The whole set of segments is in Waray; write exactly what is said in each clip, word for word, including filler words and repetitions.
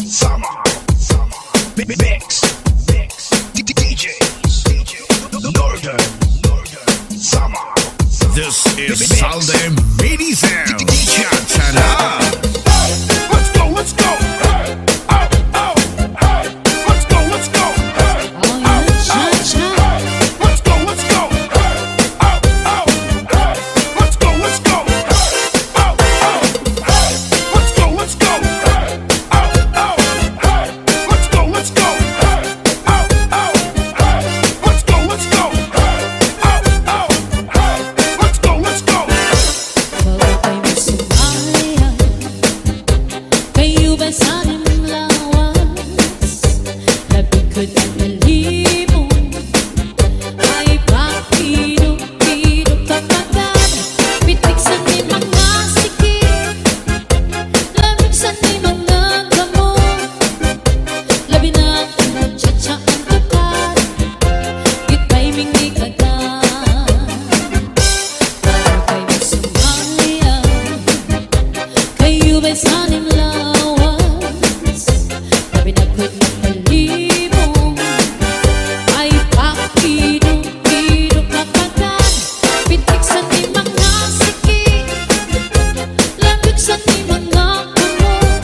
Samar, Samar, mi-, mix, mix, D-, D-, D Js, D J, Northern, Northern, Samar. This is Salde Mini Sound. D J Chana. Let's go, let's go. Hey, oh, oh, hey. Let's go, let's go. Hey, oh, oh, hey. Let's go, let's go. Hey, oh, oh, hey. Let's go, let's go. Hey, oh, oh, hey. Let's go, let's go. Hey, oh, oh, hey. Let's go, let's go. Hey, oh, oh, hey. Let's go, let's go. Hey, oh, oh, hey. Let's go, let's go. Bawa kay mo sumaya, kayo ba sa nim lawas? Labig ko na kalimo, ay bakit Pero kapagan, pitik sa ni mga siki, lamig sa ni mga kamot. Labi na kung cha-cha an tukar, it timing ni kagan. Bawa kay mo sumaya, kayo ba'y sa nim lawas? Labi na kung makalimo, ay pakidong-kidong kapagan. Pitik sa ni mga siki, lamig sa ni mga kamot.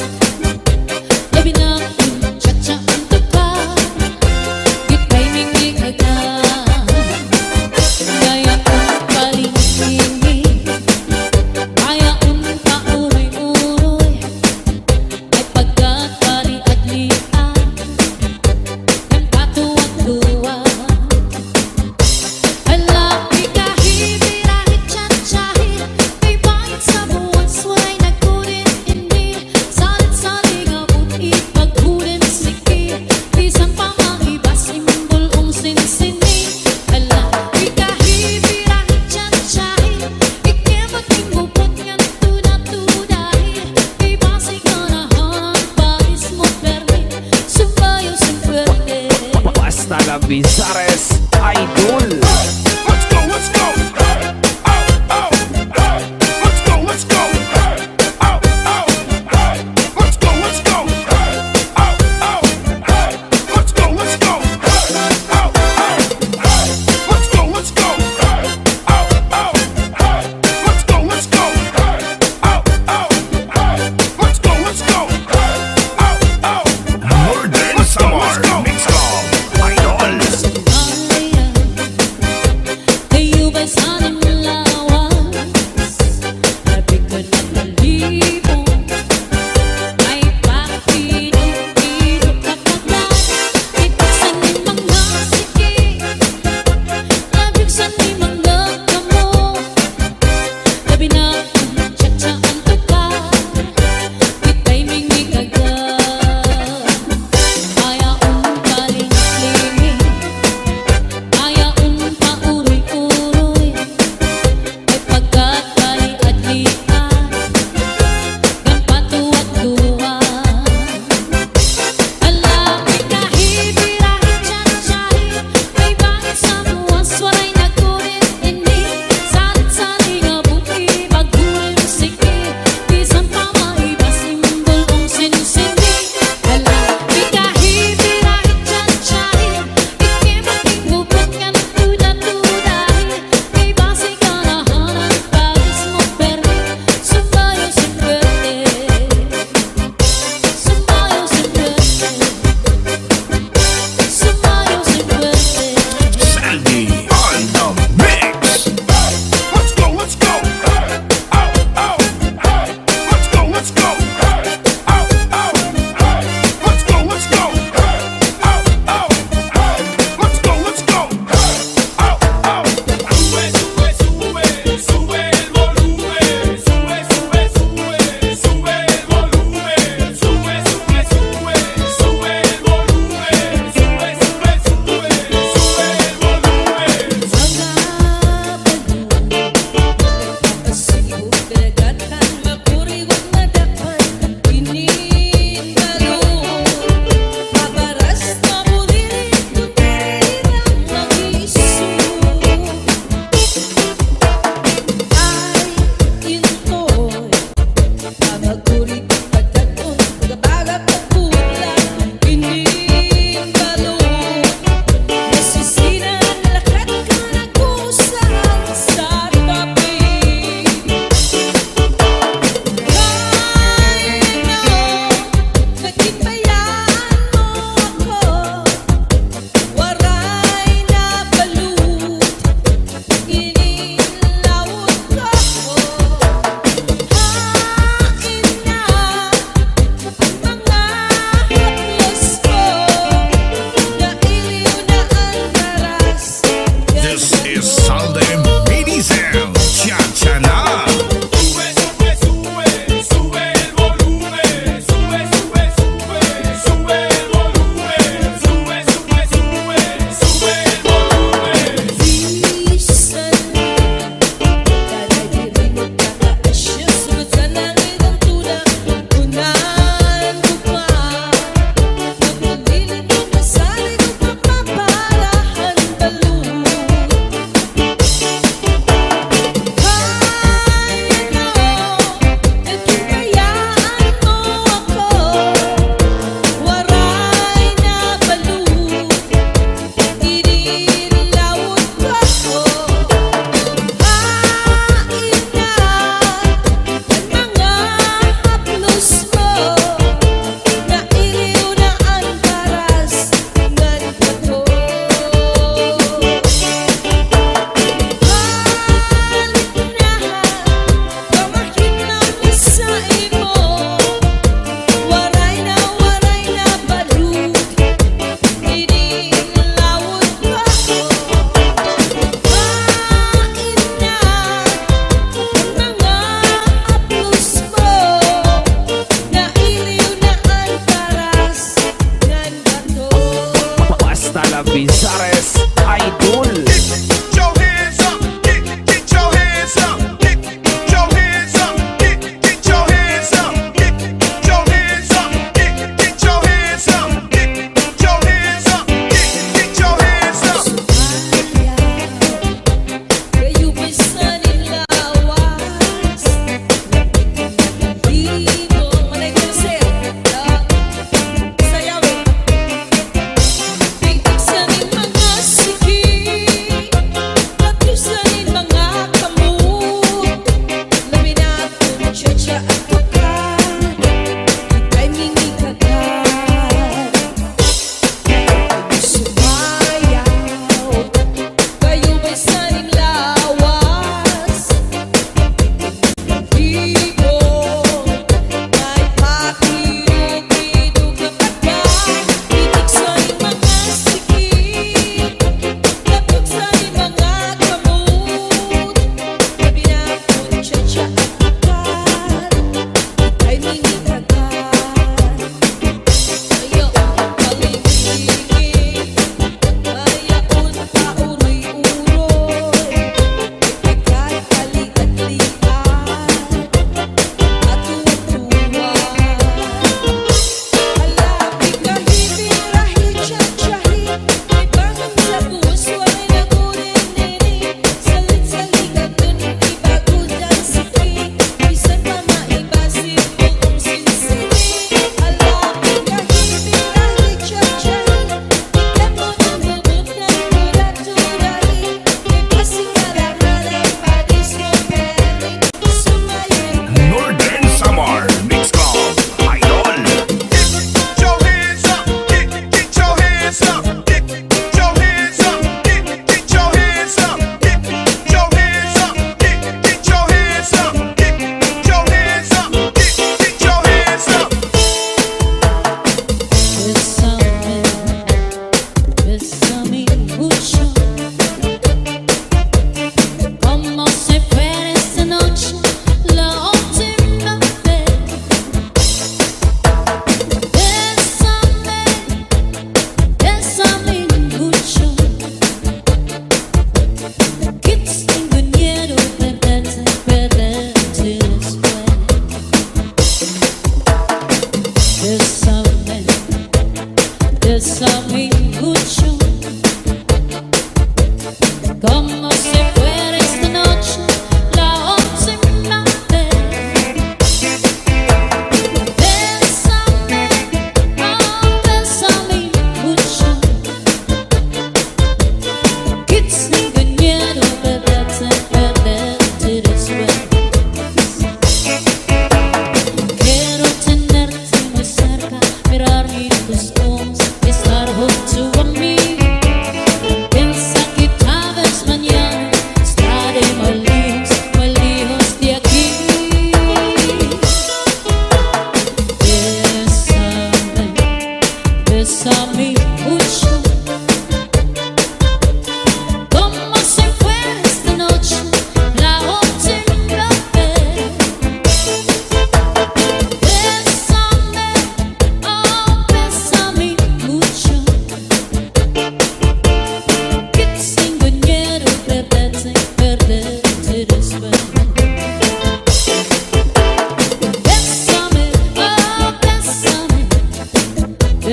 Labi na kung cha-cha an tukar, it timing ni kagan. Kaya kung palihini, kaya kung pauroy-uroy, ay pagkakaliadlian, ngan patuwag-tuwag. Hala, ikahi, birahi, tsatsyahi, may bayad sa buwas, way nagkulit ini. Salit-saling abot, ipaghulim siki, bisan pa maibas, imbul-ong sinsini. Hala, ikahi, birahi, tsatsyahi, ikimot, imupot, ngan tuda-tudahi, ibasig na nahan, paris mo permi, sumbayo sin puwerte. Basta La Bizares, idol. Let's go, let's go. Hey, oh, oh, hey. Let's go, let's go. Hey, oh, oh, hey. Let's go, let's go. Hey, oh, oh, hey. Let's go, let's go. Hey, oh, oh, hey. Let's go, let's go. Hey, oh, oh, hey. Let's go, let's go. Hey, oh, oh, hey. Let's go, let's go. Hey, oh, oh, hey. Northern Samar Mix Club, idol.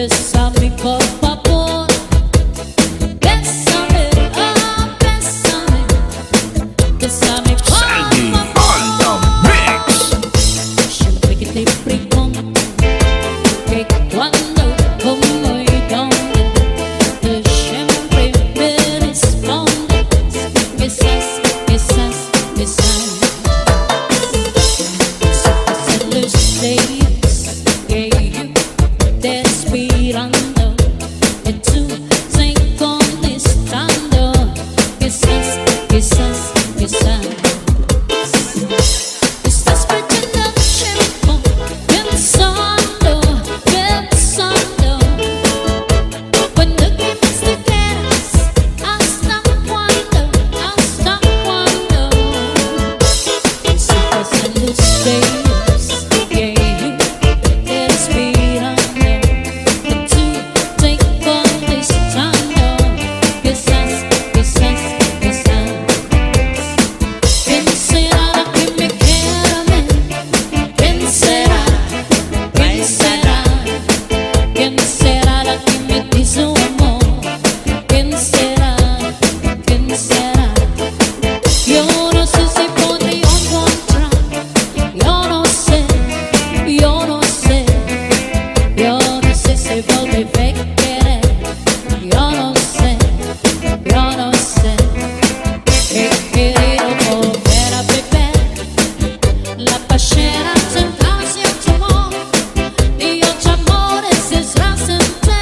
Bésame, por favor. Bésame, ah, bésame. Bésame, por favor. Sandy on the mix. Siempre que te pregunto que cuándo, cómo y dónde, tú siempre me respondes: quizás, quizás, quizás. Se pasan los días, yeah, yo te esperando, y tú sin contestando. Quizás, quizás, quizás. Estás perdiendo tiempo pensando, pensando. Cuando quieres te quedas, hasta cuándo, hasta cuándo. Se pasan los días, yeah, yo te esperando, y tú sin contestando. Quizás, quizás, quizás. ¿Quién será la que me quiera a mí? ¿Quién será? ¿Quién será? ¿Quién será la que me dice su amor? ¿Quién será? ¿Quién será? Yo no sé si podría encontrar. Yo no sé, yo no sé, yo no sé si volveré a querer. Yo no sé, yo no sé. He querido volver a beber la pasión, sentarse a tu amor, y otro amor es sentir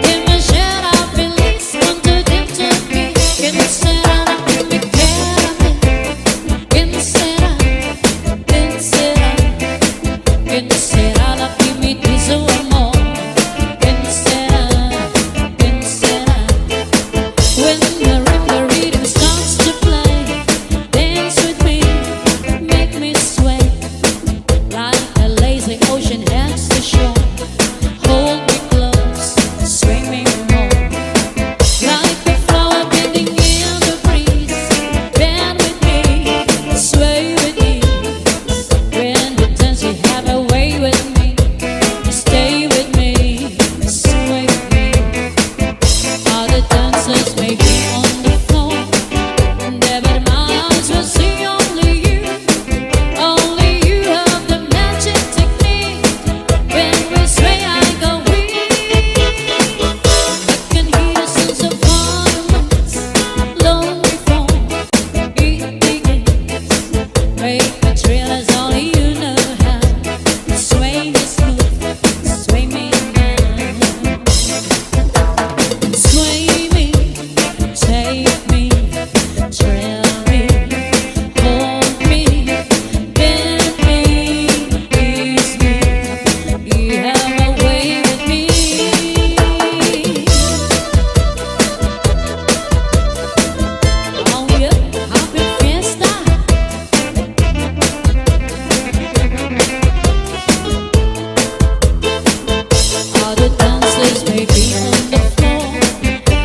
que me hiciera feliz con tu dentro aquí. ¿Quién será la que me quiera a mí? ¿Quién será? ¿Quién será? ¿Quién será la que me dice su amor? ¿Quién será? ¿Quién será? When the rhythm, the rhythm starts to play, dance with me, make me sway like a lazy ocean has the shore. Hold me close, sway me more. Like a flower bending in the breeze, bend with me, sway with me. When you dance, you have a way with me. Stay with me, sway with me. Other dancers may be on the floor, but my eyes will see only you. Only you have the magic technique. When we sway, I go weak. I can hear the sounds of violence long before it begins. Make me thrill as only you know how. Sway me smooth, sway me now. Sway me, take me, thrill me, hold me, bend me, ease me. You have a way with me. Oh yeah, happy fiesta. Other dancers may be on the floor,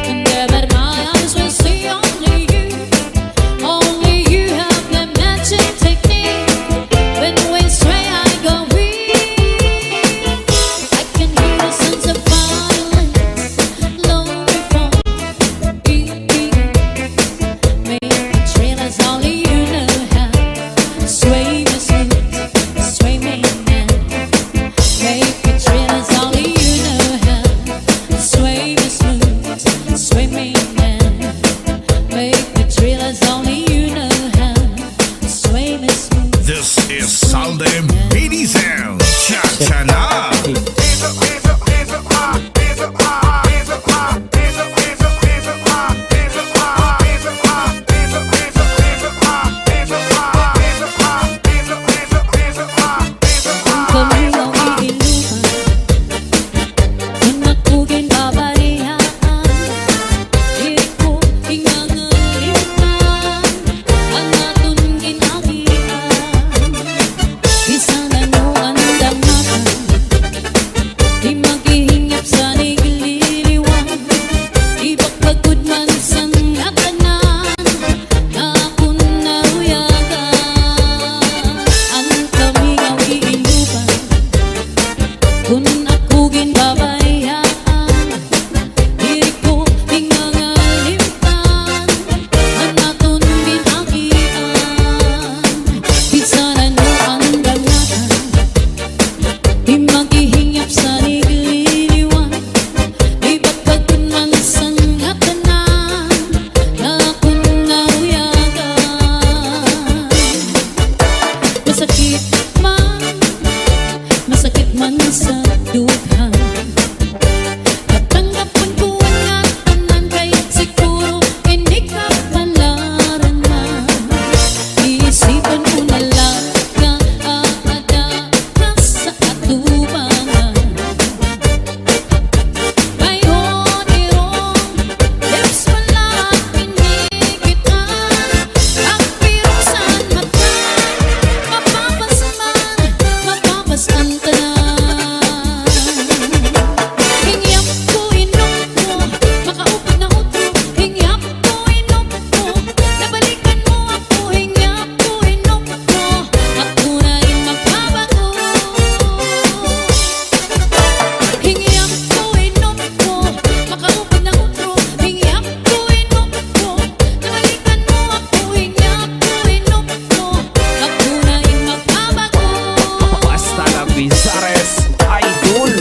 and there, but my eyes will see only you. Only you have the magic technique. When we sway, I go weak. I can hear the sounds of violence long before it begins. Make me thrill as only you know how. Sway me smooth, sway me now. Make me thrill as only you know how. Sway me smooth, sway me now. Make me thrill as only you know how. Sway me smooth. This is Sunday Mini Sound. Cha-cha na. An kamingaw iinuman, kun ako ginbabarihatan, diri ko gingangalimtan an aton gin-agian. Bisan ano an dangatan, di maghihingap sa nagliliwan. Ibakbak gud man san ngatanan nga akon nauyagan. An kamingaw iinuman, kun ako ginbaba- Di maghihingyap sa ligliwan, di batakon man sa ngatanan, nga akon naruyagan. Masakit man, masakit man sa dughan. Katanggapan ko an ngatanan kay siguro ini ka palarangan. Iisipan ko na la nga aada ka sa atubangan. Kay hon irong lips pa la ini kita, ang pirong san mata, mapapas man, mapapas an tanan. Hingyap ko, inok ko, makaupod na utro. Hingyap ko, inok ko, nabalikan mo ako. Hingyap ko, inok ko, ako na in magbabago. Hingyap ko, inok ko, makaupod na utro. Hingyap ko, inok ko, nabalikan mo ako. Hingyap ko, inok ko, ako na in magbabago. Basta la Bizares, idol.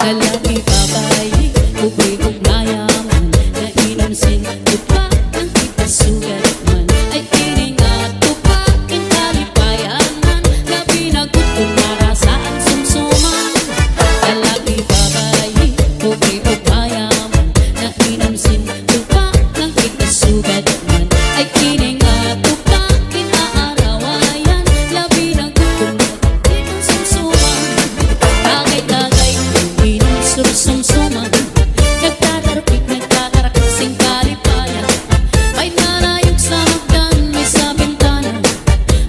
Lalaki, babayi, pobre ug mayaman, nainom sin tupa, nagkita sugad man. Ay kini nga tupa, in kalipayanan, labi na gud kon marasa an sumsuman. Lalaki, babayi, pobre ug mayaman, nainom sin tupa, nagkita sugad man. Ay kini nga tupa, in aarawayan, labi na gud kon Inom sumsuman, tagay-tagay, inom sumsuman. Nagtatarpik, nagtatarak sin kalipayan. May narayog sa hagdan, may sa bintana.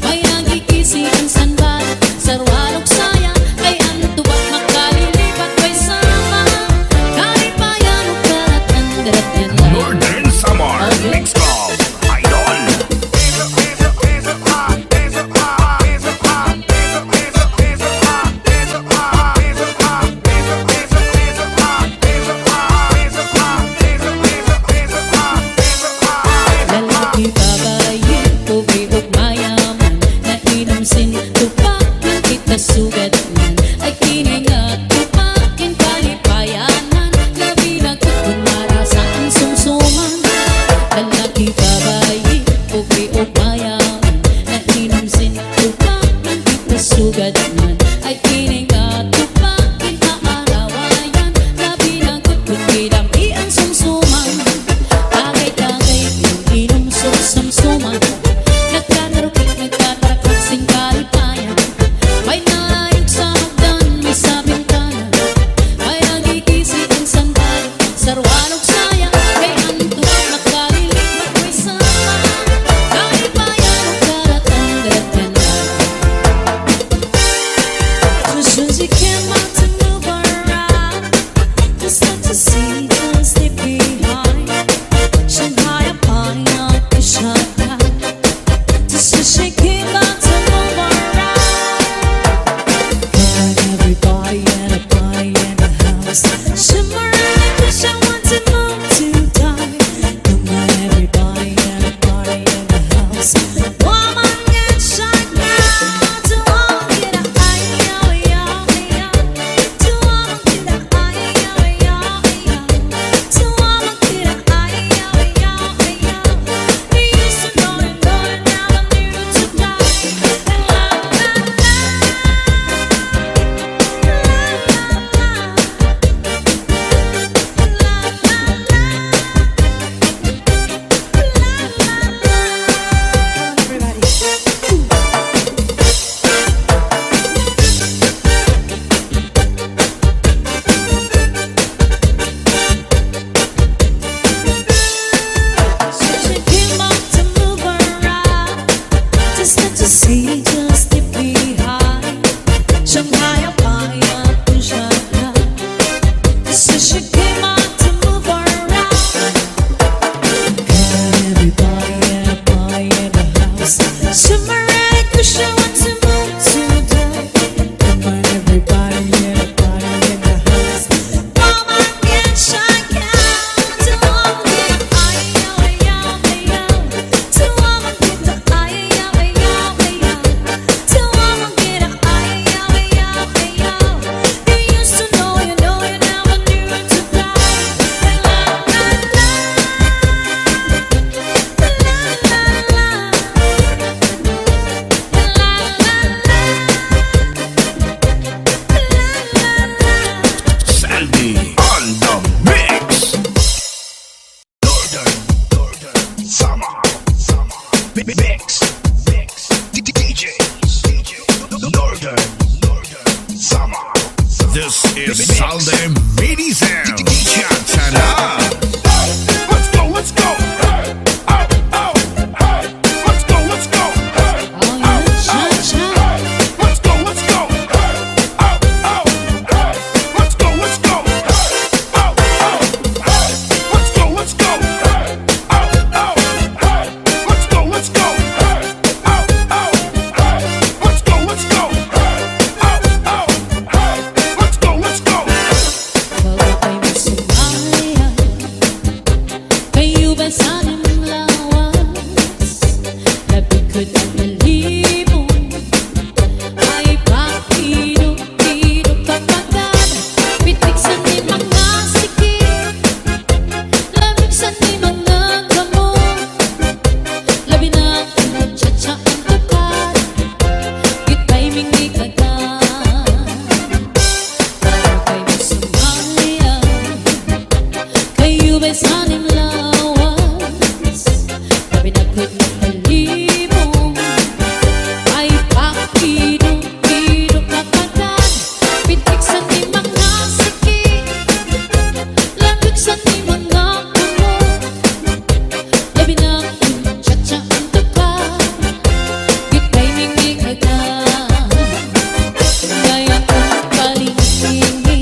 May nagkikisi an sanbay, sarwalog saya. Kay an tuba makalilipat, may sama. Kalipayan, ukarat an daratnan. Northern Samar Mix Club, idol. Lalaki, babayi, pobre ug mayaman, nainom sin tupa, nagkita sugad man. Ay kini nga tupa, in kalipayanan, labi na gud kon marasa an sumsuman. Lalaki, babayi, pobre ug mayaman, nainom sin tupa, nagkita sugad man. Ay kini nga tupa, in aarawayan, labi na gud kon kidam-i an sumsuman. Tagay-tagay, inom sumsuman. Nagtatarpik, nagtatarak sin kalipayan. May narayog sa hagdan, may sa bintana. May nagkikisi an sanbay, sarwalog saya. Kay an tuba makalilipat, may sama. Kalipayan, ukarat an daratnan. Cause you can't want to move around. Just like to see, don't stay behind. Shanghai, Shanghai. Mix, mix, D J, D J, Northern, Northern Samar. This is Salde Mini Sound. Cha-cha-na. Let's go, let's go. Hey, oh, oh, hey. Let's go, let's go. Hey, oh, oh, hey. Let's go, let's go. Hey, oh, oh, hey. Let's go, let's go. Hey, oh, oh, hey. Let's go, let's go. Hey, oh, oh, hey. Let's go, let's go. Hey, oh, oh, hey. Let's go, let's go. Hey, oh, oh, hey. Let's go, let's go. Pagkakay mo sumaya, kayo ba sa nim lawas? Labig ko na talibong, ay pakido-kido ka pa gad. Pitik sa nim mga siki, labig sa nim mga kamot. Labi na an cha-cha an tukar, git-ay mingikagan. Pagkakay mo sumaya, kayo ba sa nim lawas? Labi na gud na talibong, ay pakido-kido ka pa gad. Pitik sa nim mga siki, labig sa nim mga kamot. Labi na an cha-cha an tukar, git-ay mingikagan. Gaya an palingi-lingi,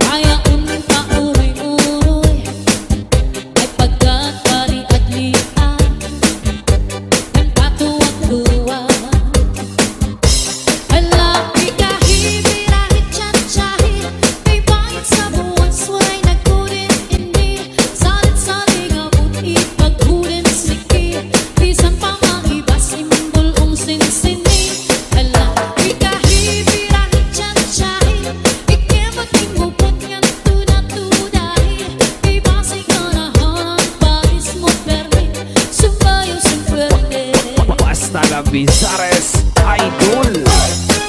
gaya an pauroy-uroy, ay pagkakaliad-liad, nagpatuwag-tuwag. Hala, ikahi, birahi, cha-chahi, kay bangin sa buwas, waray nagkurin ini. Salit-sali nga buti, pagkurin siki, bisan pa maiba, simbol-ong sinsini. Hala, ikahi, birahi, cha-chahi, ikimot, imupot ngan tuda-tudahi, kay basi ganahan, paris mo permi, sumbayo sin puwerte. Basta La Bizares Idol.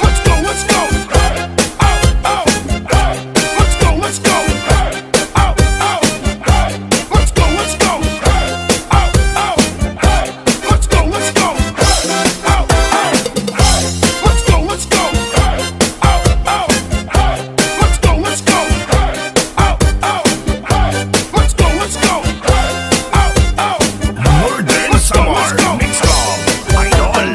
Let's go, let's go. Hey, oh, oh, hey. Let's go, let's go. Hey, oh, oh, hey. Let's go, let's go. Hey, oh, oh, hey. Let's go, let's go. Hey, oh, oh, hey. Let's go, let's go. Hey, oh, oh, hey. Let's go, let's go. Hey, oh, oh, hey. Let's go, let's go. Hey, oh, oh, hey. Northern Samar Mix Club Idol.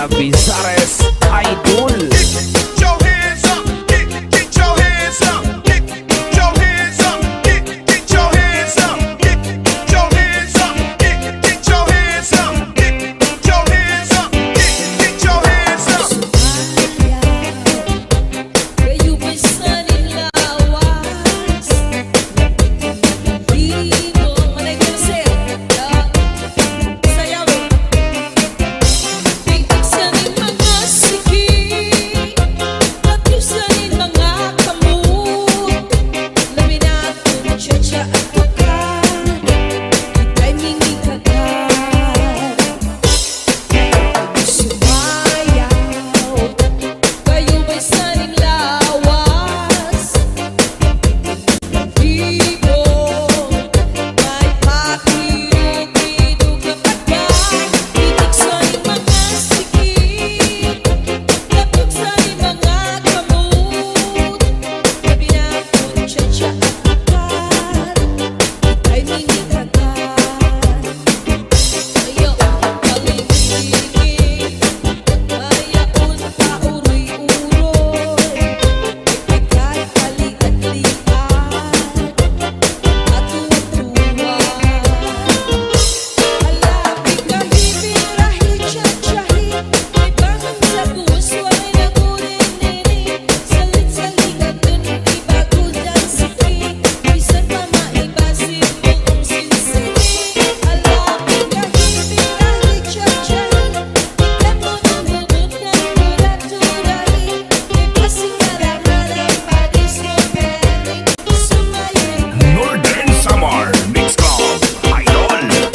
Avisares Idol. Northern Samar Mix Club Idol.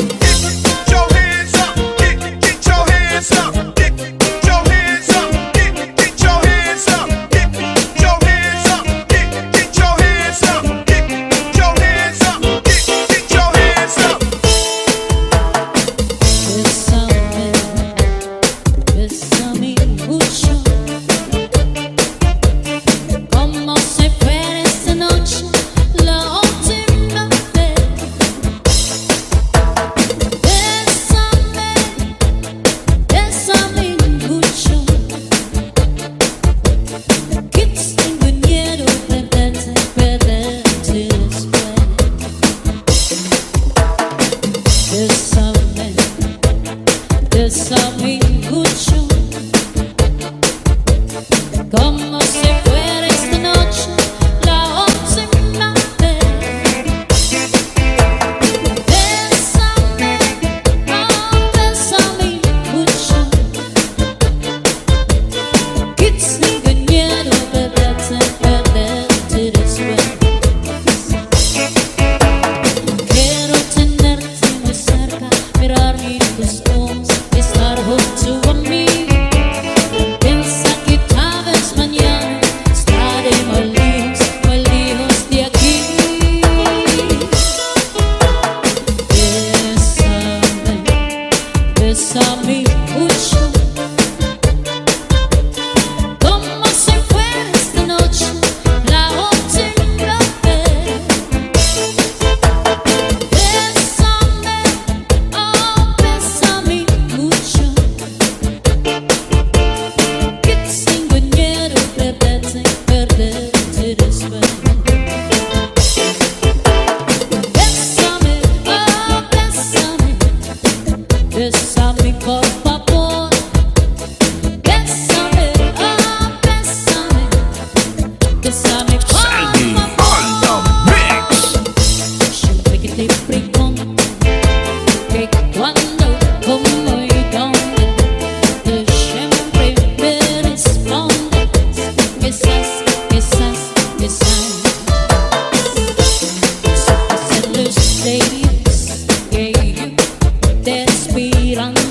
Sandy on the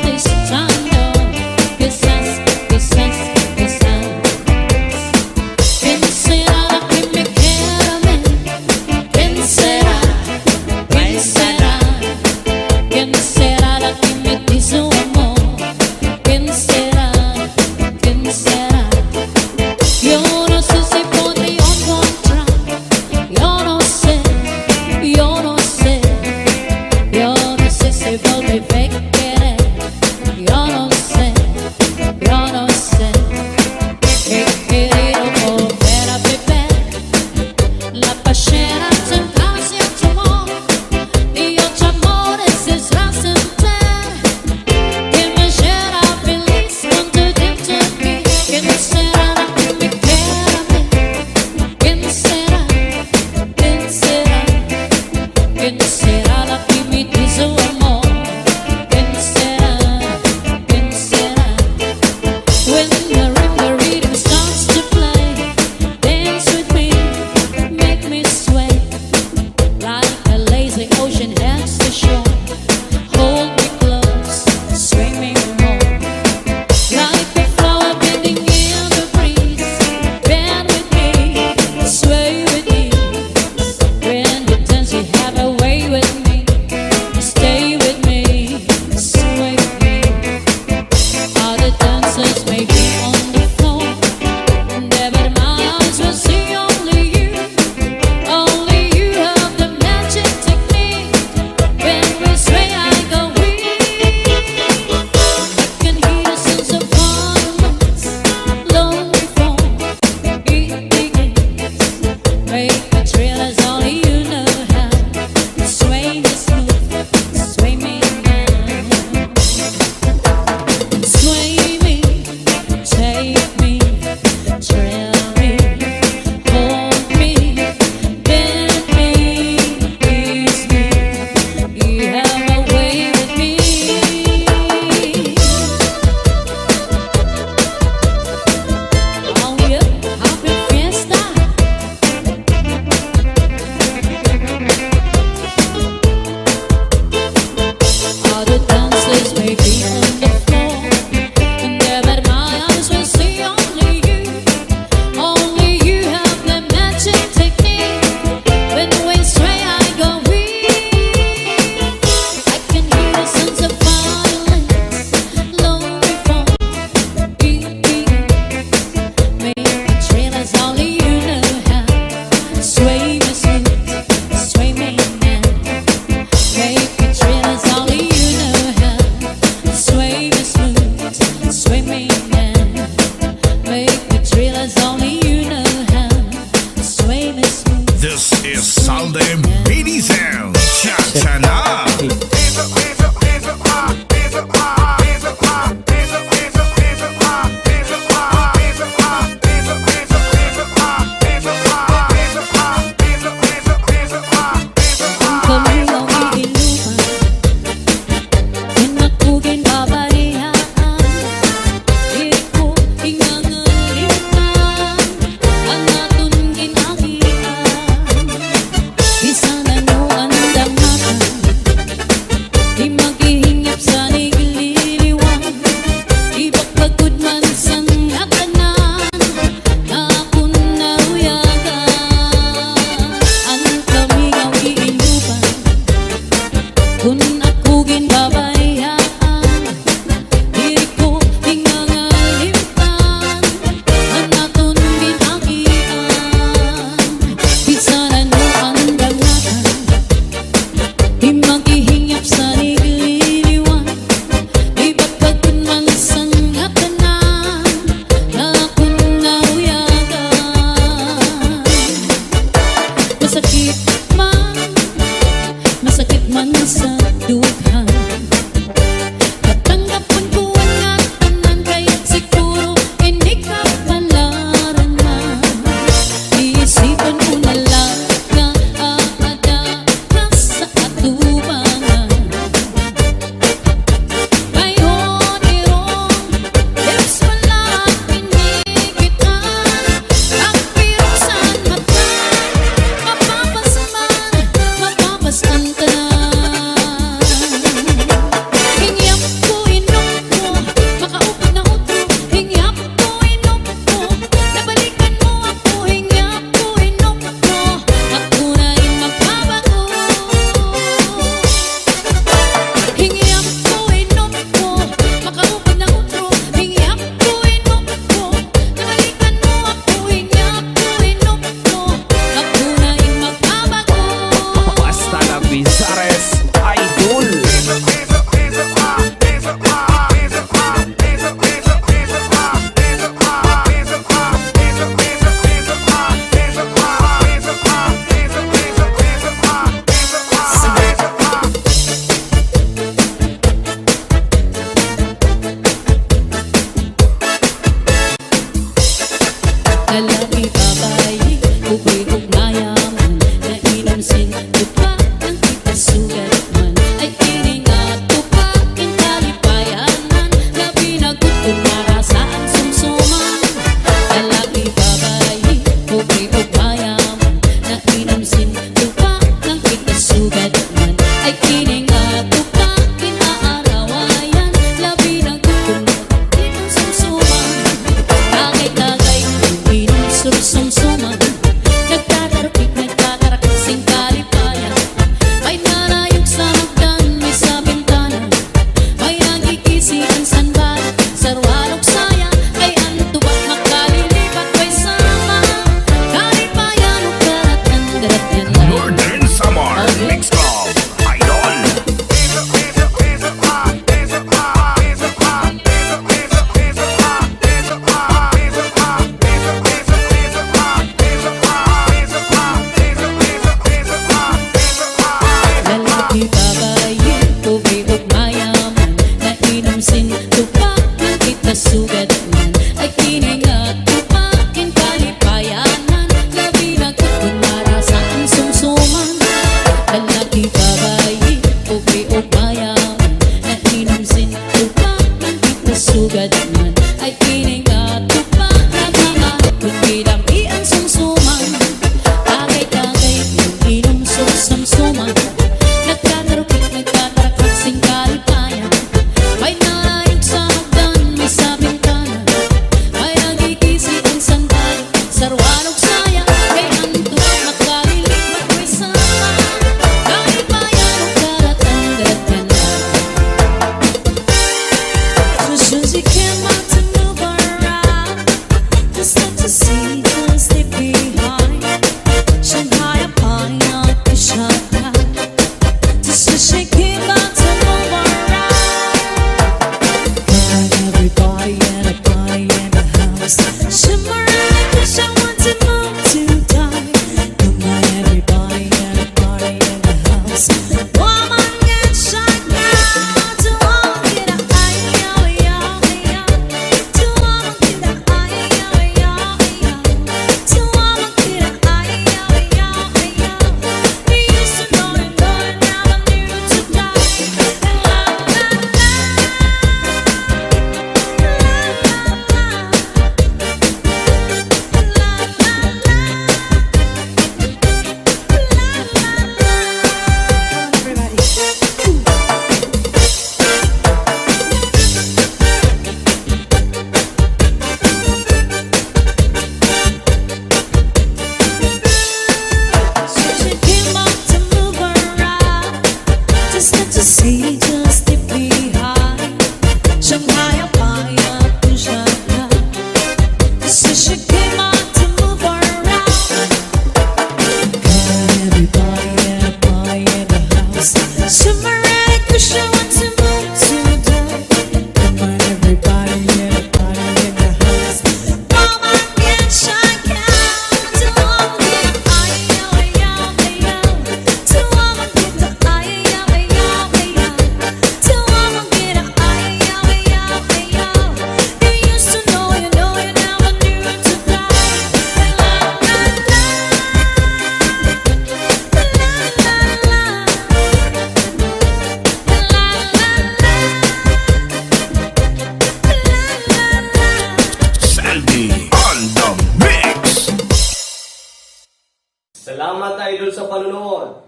mix. Yo no sé, yo no sé, he querido volver a beber. La pasión se casi tomó y otro amor es trascender. Que me será feliz cuando dentro de mí, que no será la que me quiera a mí. ¿Quién será? ¿Quién será? ¿Quién será la que me dice amor? ¿Quién será? ¿Quién será?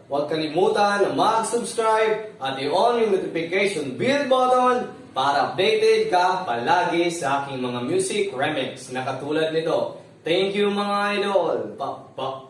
Huwag kalimutan na mag-subscribe at i-on yung notification bell button para updated ka palagi sa aking mga music remix na katulad nito. Thank you, mga idol. Pa, pa,